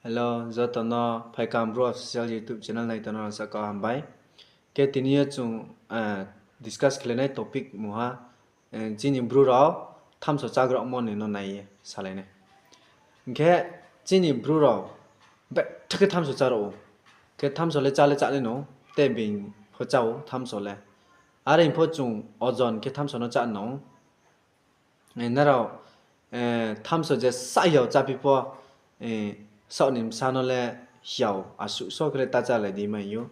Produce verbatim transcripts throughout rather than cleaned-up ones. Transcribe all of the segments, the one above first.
Hello, joto no phaikam Bru Official YouTube channel nai tongnai rao saka hambai. Khe tini yo chung discuss khlainai topic mungha, chini Bru rao thamso chágraomo ni no nai ye salai nai. Hing khe chini Bru rao betha khe thamso chá rao ou. Khe thamso le chá le chá nai no, tei being pho chá ou thamso le. Are pho chung ojon khe thamso no chá no. Nrao thamso je sa yao cháphi pho, saoh ni bsa no le yao asuh so khe le ta chálai di mai ou.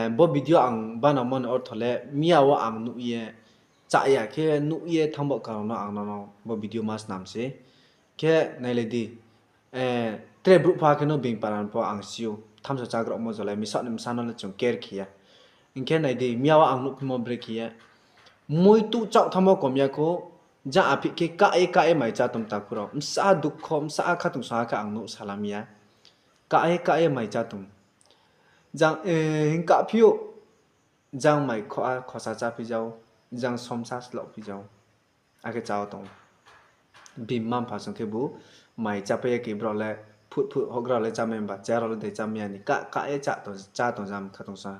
Bo video ang banamo ni ortho le miya wo ang nuh ye, chá ya khe nuh ye thanng bo karon no ang nono bo video ma snam se. Khe nailai di, tre brouh pha khe no being para ni pho ang si ou, thamso chágraomo jolai mi saoh ni bsa no le chung care khe ya. Hing khe nai di, miya wo ang nuhphimo bre khe ye, muitu chaoh thanngmo kom ya khou, jang aphih khe ka ye ka ye mai chá tong takhu rao. Bsa dukho, bsa khatungsung ha khe ang nuh salam ya. Ka ye ka ye mai chá tong. Jang, hing kaphi ou, jang mai khosa cháphi jao, jang somsa slahphi jao. Akhe chá wo tong. Bini mma-mpha song khebu mai chápai ya khe brao le phut phut houhgra rao le chámai ba, chair rao le dei chámai ya ni ka, ka ye chá tong, chá tong jang khatungsung ha.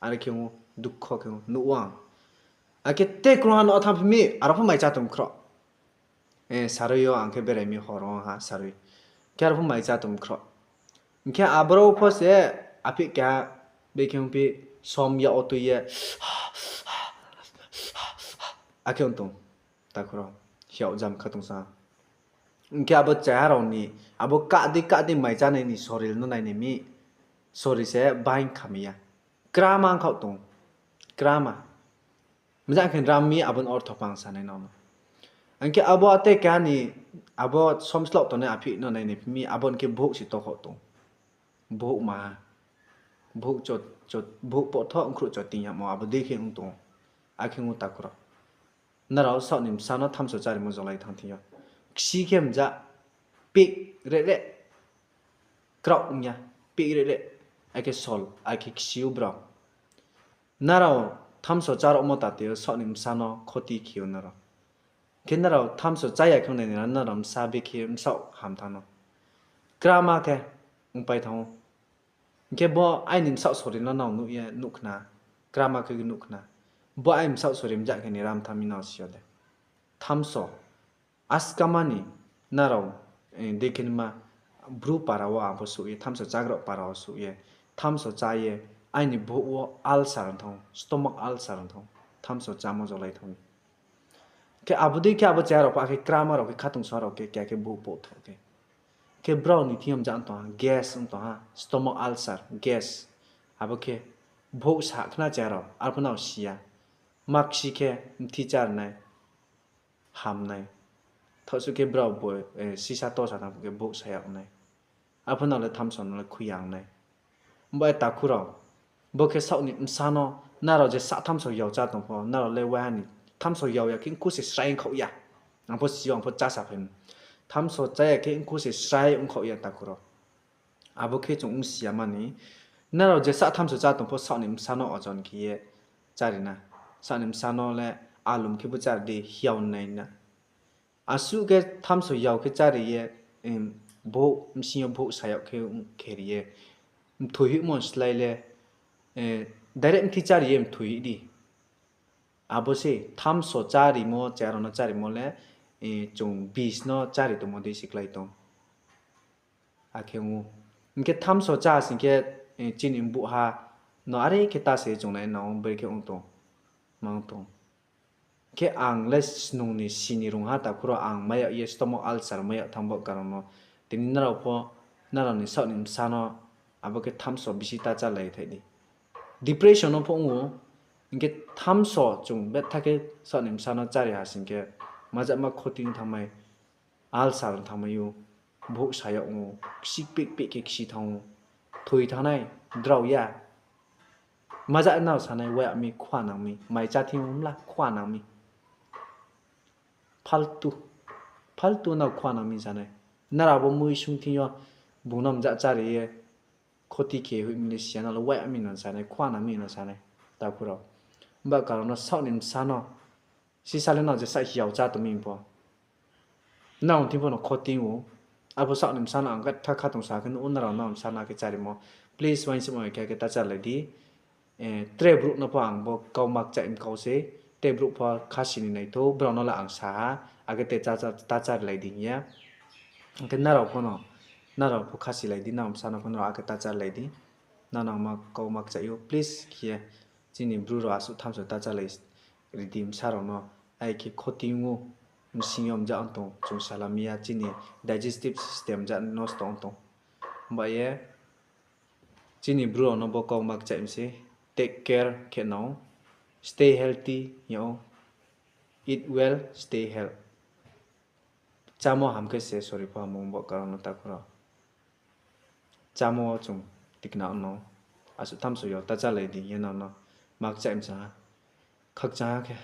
Are khe ong ou, dukho khe ong ou, nuh ou ang. Akhe te krungha no thanngphi mi, aro pho mai chá tong khroh. Sarui yo ang khe berai mi hor ong ha sarui. Khe aro pho mai chá tong khroh. Hing khe aboro pho se aphih keha bekhe ongphi som yak wo tui ye akhe ong tong takhu rao, hiao jam khatungsung ha. Hing khe abo cheha rao ni, abo kah di kah di mai chánai ni soril no nainai mi, soril se baing khamai ya. Krama ongkhaoh tong, krama. Mjang khe ram mi abo ni ortho pho ang sanai nono. Ang khe abo ate keha ni, abo somslok tongnai aphih no nainai phi mi, abo ni khe bouh se tokhaoh tong. Bouh ma, bouh pothoh ongkhruh choting yamo abo dei khe ong tong. Akhe ong ou takhu rao. Nrao saoh ni bsa no thamso chárimo jolai thanng thing yo. Kchi khe mja, pik re re. Kraoh ong ya, pik re re. Akhe sol, akhe kchi ou brao. Nrao thamso cháraomo tate yo saoh ni bsa no khoti khe ou nrao. Khe nrao thamso chá ya khe ong nai ni ra nrao bsa bekhe bsaoh ham thanng no. Krama khe ongpai thanng ou. Hing khe bo aini bsaoh soril no nrao nuh ye nuh khna, krama khe nuh khna. Bo aini bsaoh soril mjak khe ni ram thanng mi nrao si yo de. Thamso, askama ni nrao, dei khe nima Bru para wo ang pho suh ye, thamso chágrao para wo suh ye, thamso chá ye, aini bhouh wo ulcer ong thanng ou, stomach ulcer ong thanng ou, thamso chámo jolai thanng mi. Khe abo dei khe abo cheha rao pho akhe krama rao khe khatungsung rao khe keha khe bouh pothoh khe. Khe brao ni thing yo mjak ong tong ha, gas ong tong ha, stomach ulcer, gas. Abo khe bouh sa khna cheha rao, arphuh nao si ya. Maksi khe mthi chár nai, ham nai. Thaohsuh khe brao bo, sisa tosa tang phuh khe bouh sa yag nai. Arphuh nao le thamso no le khui ya ong nai. Bo e takhu rao, bo khe saoh ni bsa no, nrao je sa thamso yao chá tong pho, nrao le waiha ni thamso yao ya khe mkhu se srai ongkhaoh ya. Ang pho si yo, ang pho chá saphai mi. Thamso chá ya khe mkhu se srai ongkhaoh ya takhu rao. Abo khe chung ongsi ya mani, nrao je sa thamso chá tong pho saoh ni bsa no ojon khe ye chári na. Saoh ni bsa no le alum khe bo chári di hiao nai na. Asuh khe thamso yao khe chári ye, bouh bsing yo bouh sa yag khe ong khe ri ye, mthoi hoihmo slái le, direct mthi chári ye mthoi hoih di. Abo se thamso chárimo, cheha rao no chárimo le, chung bis no chári tongmo dei se klái tong. Akhe ong ou. Hing khe thamso chá sing khe, chini bouhha no are khe ta se chung nai nang ou, brekhe ong tong, mang tong. Khe ang le snung ni sini rung ha takhu rao ang mai yag ye stomach ulcer mai yag thanng bo karon no. Tini nrao pho, nrao ni saoh ni bsa no abo khe thamso bisi ta chálai thai di. Depression no pho ong ou, hing khe thamso chung betha khe saoh ni bsa no chári ha sing khe, majama khoti ong thanngmai, ulcer ong thanngmai ou, bouh sa yag ong ou, kchi pik pik khe kchi thanng ou, thoi thanng nai, drao ya. Maja nrao sanai, wai yag mi, khua nang mi, mai chá thing yo mla khua nang mi. Phaltu, phaltu nrao khua nang mi sanai. Nrao bo mui sung thing yo, bung no mja chári ye, khoti khe hoih mi le si ya, nrao le wai yag mi no sanai, khua nang mi no sanai, takhu rao. Bo karon no saoh ni bsa no, sisa le nrao je sa hiao chá tong mi pho, nrao thing pho no khoti ong ou, Arphuh saoh ni bsa no ang khe tha khatungsung khe nuh ou, nrao no bsa no khe chárimo. Please, uaingsouhma khe khe ta chálai di. Tre brouh no pho ang bo kau ma kchaih kau se, tre brouh pho khasi ni naithou, brao no le ang sa ha, akhe te ta chárilai di hing ye. Hing khe nrao pho no, nrao pho khasilai di, nrao bsa no pho nrao akhe ta chálai di. Nrao no ang ma kau ma kchaih ou, please khe ye. Chini bru rao asuh thamso ta chálai ri di bsa rao no, ai khe khoti ong ou, bsing yo mja ong tong, chung sala mi ya, chini digestive system ja nosto ong tong. Himba ye, chini bru rao no bo kau ma kchaih mi se, take care khe nao, stay healthy hing ou, eat well, stay health. Chámo ham khe se sori pho hamo bo karon no takhu rao. Chámo chung tikna no, asuh thamso yo ta chálai di hing ye nrao no ma kchaih mi sa ha. Khakchang ha khe,